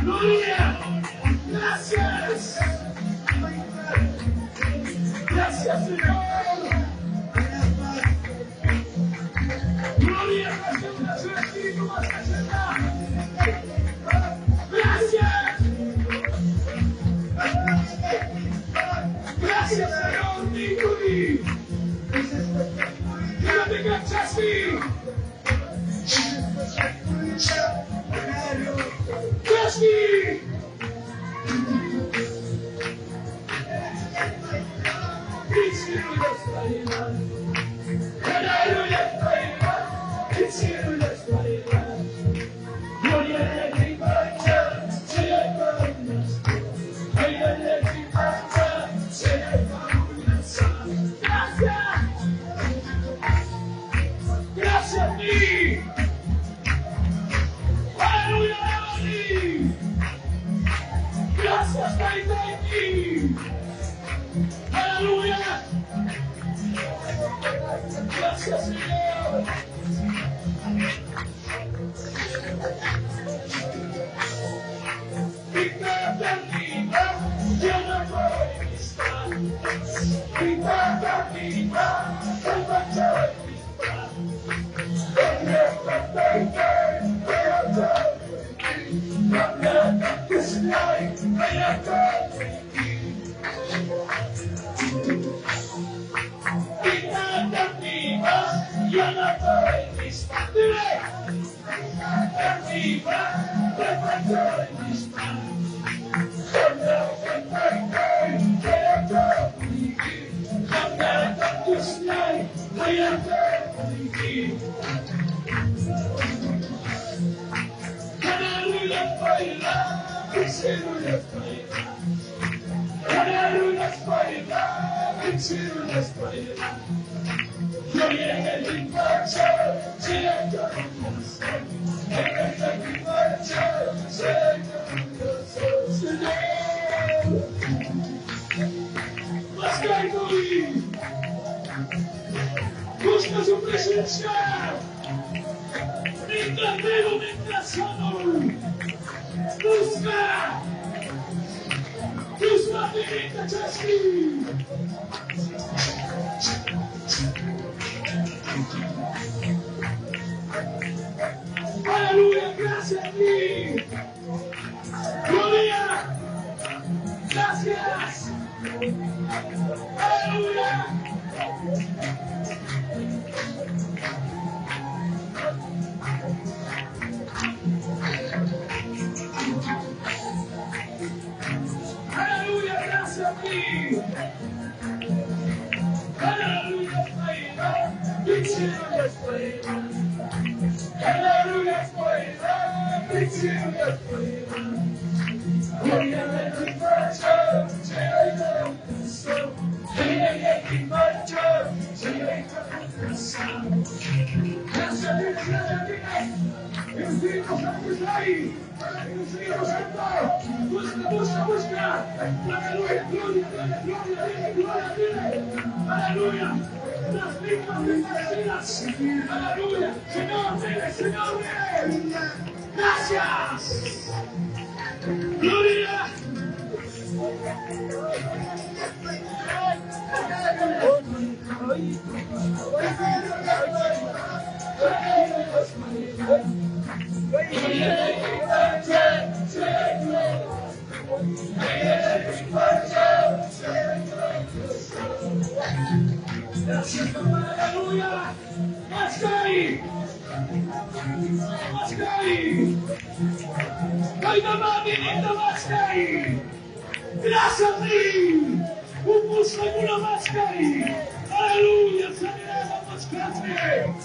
Gloria. Gracias. Gracias, Señor. Gloria, gracias. Gracias, Señor. Busca su presencia. Mientras vivo, mientras sano. Busca. Busca mi Chasqui. Aleluya, gracias a ti. Gloria. Gracias. Aleluya. Aleluya, gracias a ti. Aleluya, Busca, busca, busca. Aleluya, gloria, gloria, gloria, gloria, aleluya. Las mismas bendecidas. Aleluya. Señor, mire, Señor, mire. Gracias. Gloria. Gracias, aleluya. Mascai. Mascai. Gracias a ti. Aleluya, sanidad,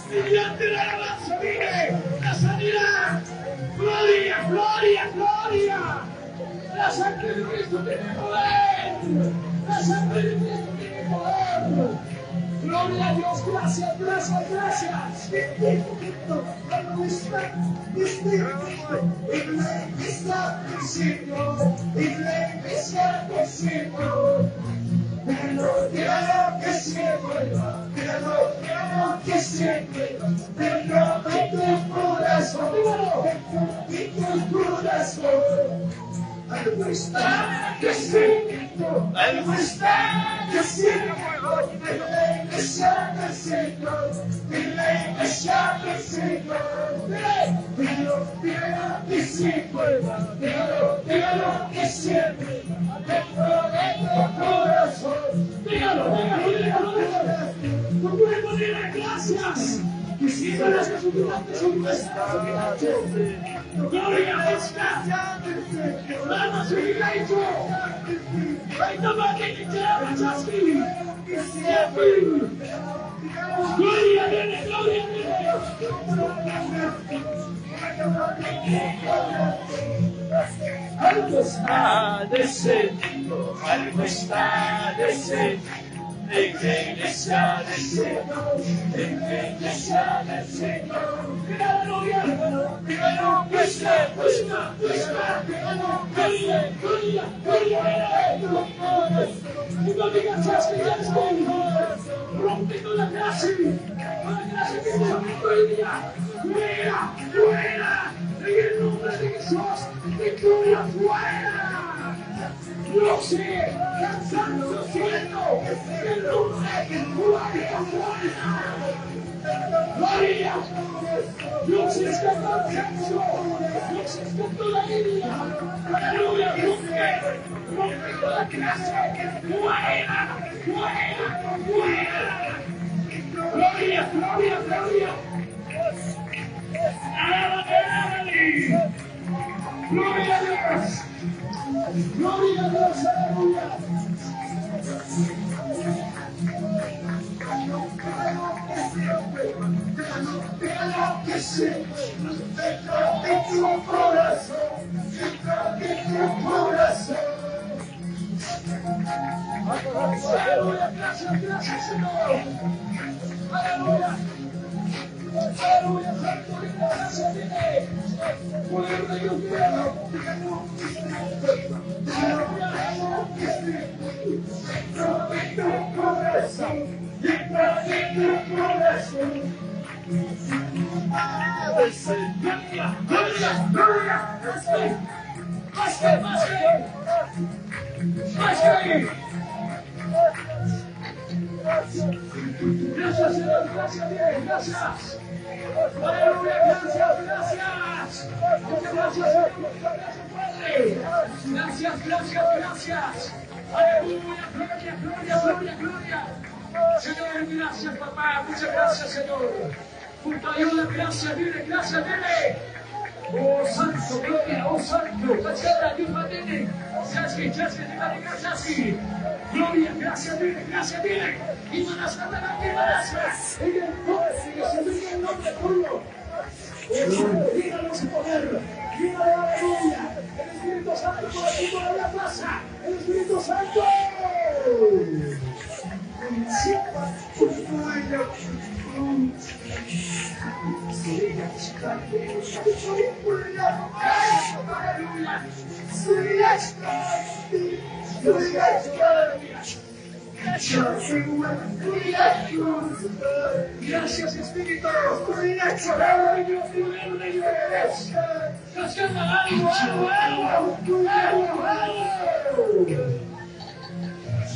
mediante la alabanza viene la sanidad. Gloria, gloria, gloria. La sangre de Cristo tiene poder. La sangre de Cristo tiene poder. Gloria a Dios, gracias, gracias, gracias. Que se mueva, pero no te puedo. corazón, dígalo, de tu corazón. Algo está creciendo, algo está creciendo en la iglesia del Señor, en la iglesia del Señor. Dígalo, dígalo, que siempre, dígalo, dígalo, que siempre, dentro de tu corazón. Dígalo, dígalo, dígalo, dígalo. Tu cuerpo dirá gracias. Que siempre las Gloria a Dios. Algo está descendiendo, algo está descendiendo. En la iglesia del Señor, en la iglesia del Señor. Aleluya, dígalo que se busca, busca, dígalo que se gloria, gloria de tu corazón. Y no digas que ya estoy, rompe toda la clase que te hoy día. Fuera, fuera, en el nombre de Jesús, victoria fuera. No sé, cansancio, sueño, el nombre de gloria, gloria. Dios es cansancio, Dios es toda la línea. Aleluya, rompe, rompe toda clase. Fuera, fuera, fuera. Gloria, gloria, gloria. Alábate, alábate. Gloria a Dios. Gloria a Dios, aleluya. Déjalo que siempre, dentro de tu corazón, dentro de tu corazón. Aleluya, gracias, gracias, Señor. Aleluya. Aleluya, santo, gracias, viene. Poder de Dios, dígalo, dígalo, dentro de tu corazón, dentro de tu corazón. Gloria, gloria, gloria. Más que, más que, más que. Gracias, Señor, gracias, Dios, gracias. Aleluya, gracias, gracias. Muchas gracias, Señor, muchas gracias, Padre. Gracias, gracias, gracias. Aleluya, gloria, gloria, gloria, gloria. Señor, gracias, papá. Muchas gracias, Señor. Por tu ayuda, gracias, dile, gracias, dile. Oh, santo, gloria, oh, santo. Tachara, Dios mantiene. Chasqui, chasqui, chasqui. Gloria, gracias, dile, gracias, dile. Y en el nombre de Jesús, en el nombre tuyo. Dígalo su poder, dígalo, aleluya. El Espíritu Santo por aquí todavía pasa. El Espíritu Santo. Gracias, Espíritu.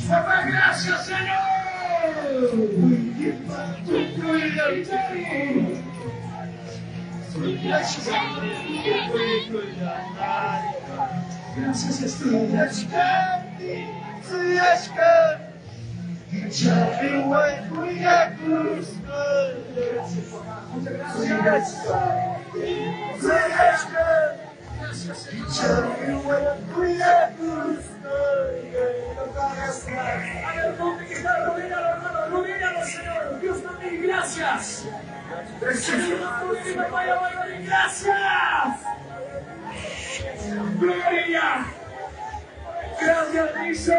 Papá, gracias, Señor. Gracias, Espíritu. Gracias, Señor. Dios te gracias. Gracias. Gloria. Gracias, dice.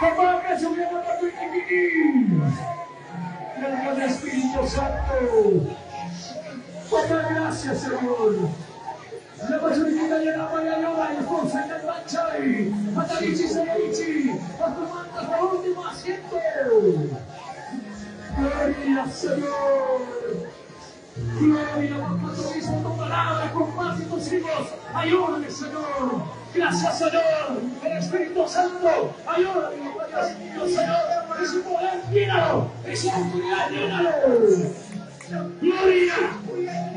Papá, que subió a tu Gracias, Espíritu Santo. Papá, gracias, Señor. La mayoría de la mañana y esposa en el Bachay, Patarichi, Sayarichi, hasta el último asiento. Gloria, Señor. Gloria, papá, tu mismo, tu palabra, comparte tus hijos. Ayúdame, Señor. Gracias, Señor. El Espíritu Santo, ayúdame, Dios mío, Señor. Ese poder, llénalo. Esa autoridad, llénalo. Gloria,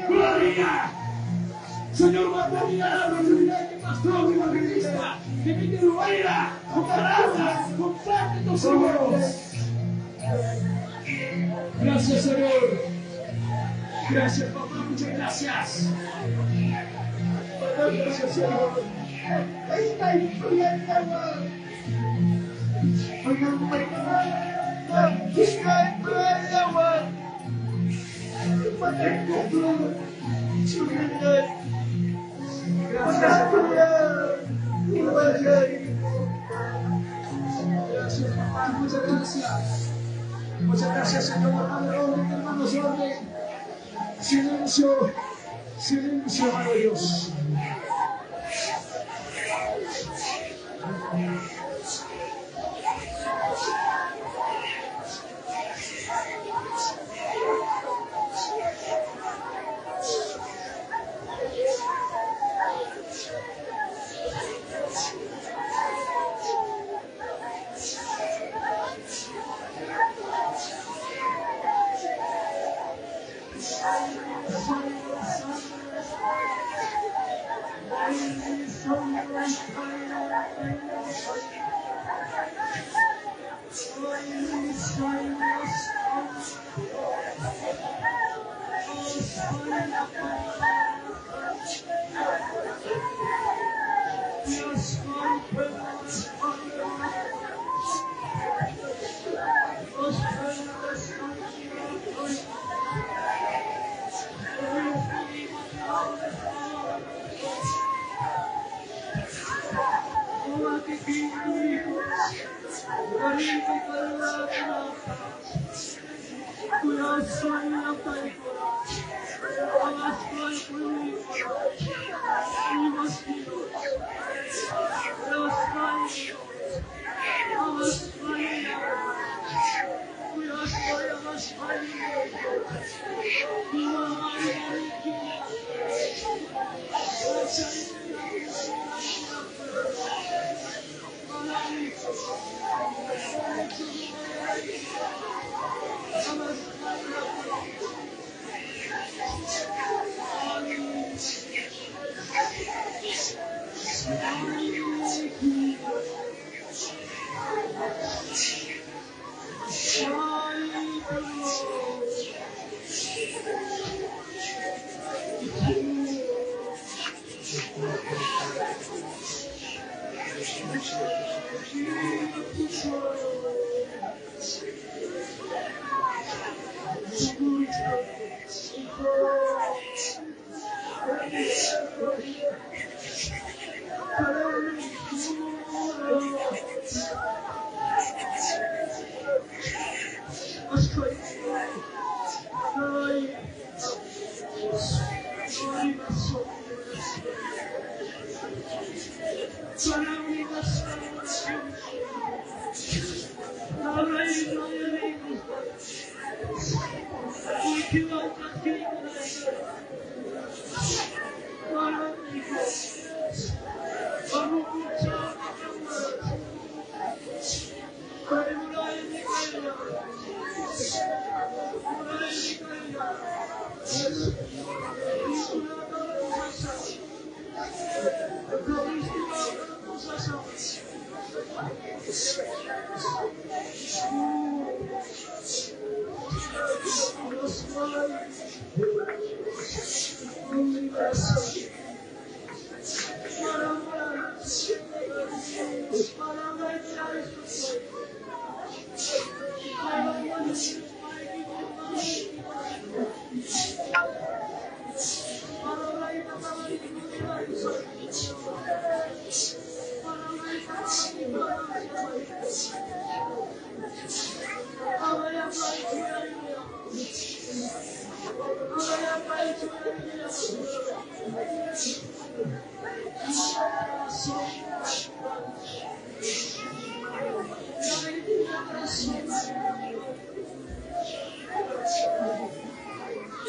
gloria. Señor, mata la autoridad que pastor, evangelista, que me rueda, tu palabra, comparte tus hijos. Gracias, Señor. Gracias, papá, muchas gracias. Gracias, Señor. Gracias, papá, muchas gracias. Muchas gracias, Señor. Orden, hermanos, orden. Silencio, silencio, hermano Dios.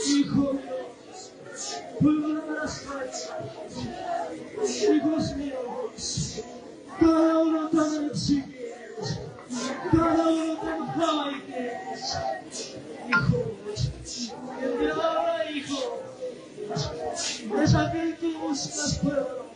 Hijo. Es aquel que buscas, pueblo.